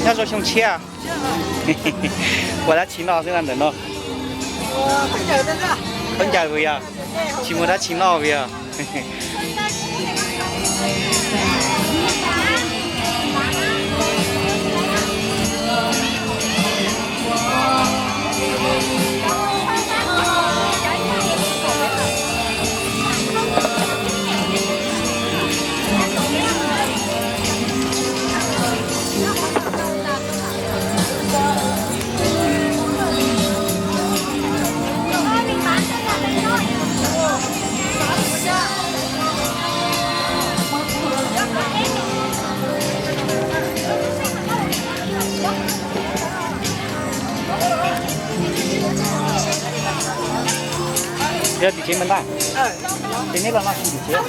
Nyob zoo xyoo tshiab. Ua dab tsi noj xwb na ntawm no? Khaub ncaws puas yog? Tsis muaj dab tsi noj puas yog? Yog tim tsev mas ntag. Ces neb los no tim tsev.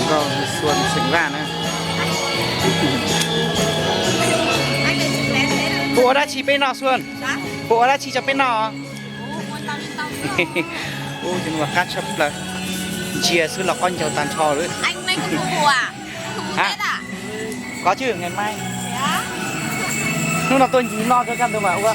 Nkauj Xuân xeem Vaj na. Puas ua dab tsi peb noj Xuân? Puas ua dab tsi rau peb noj? Ub, cov no mas qab tshaj plaws. Ntsia xwb los qaub ncaug tag nrho lawm. Koj chwj ngày mai. Hnub no tuaj ncig no rau kaj ntug mas ua.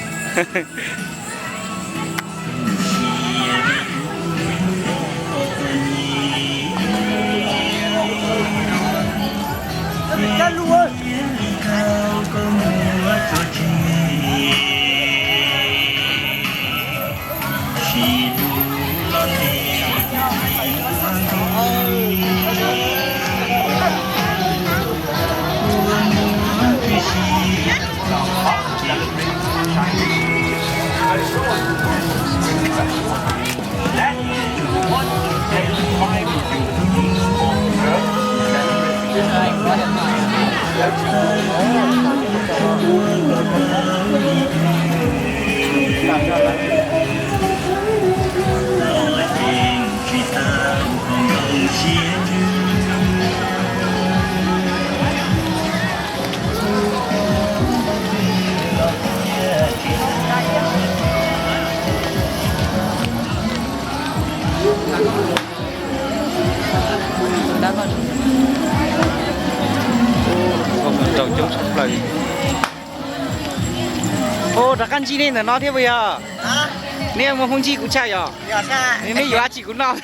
Nraum coob tshaj plaws. Ua rov qab ntsib nej ntawm no thiab puas yog? Neb mus hu ntsib kuv tshaj yog? Neb yuav dab tsi kuv noj?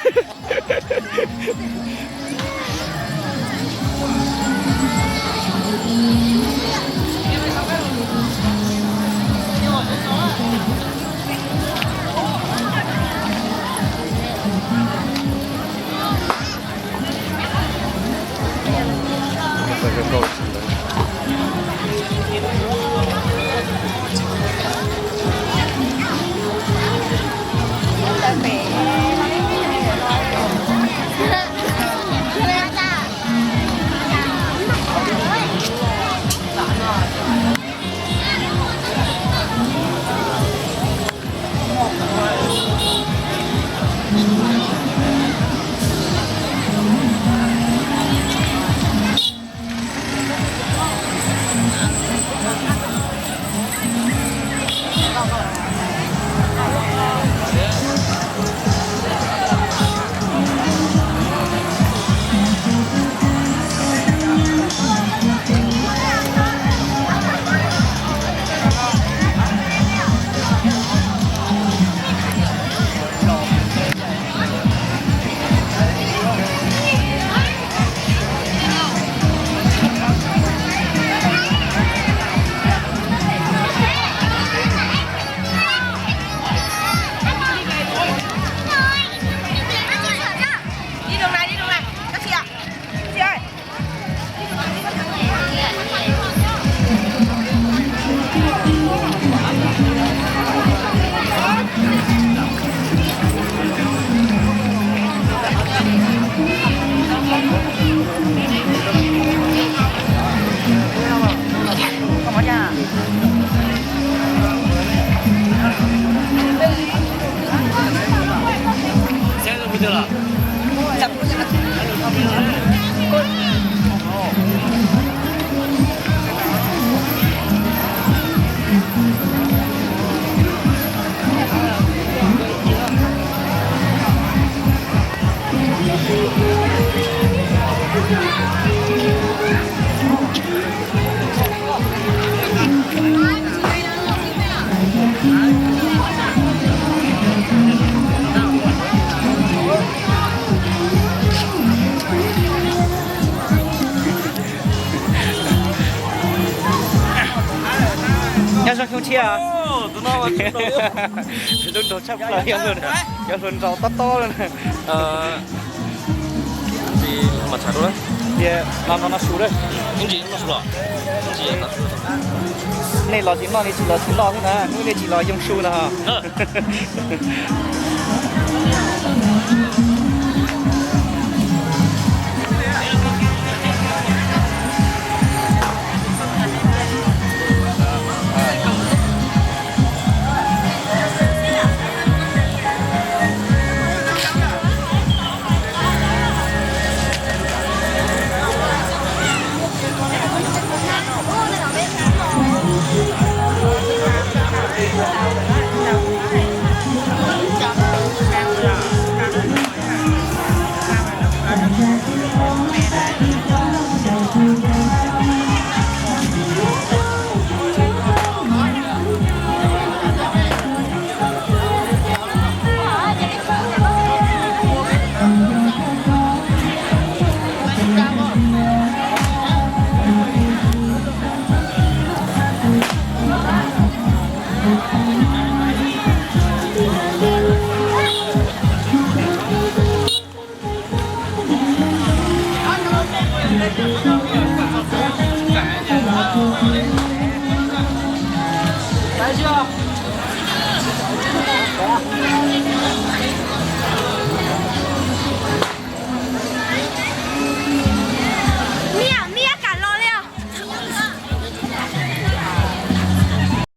Tshiab. Lub nraug tshaj plaws, cov hluas nraug tob tob lawm. Tias no no no su lawm. Nej los tsis noj, nej tsis los tsis noj xwb na, hnub nej tsis los yoo su na.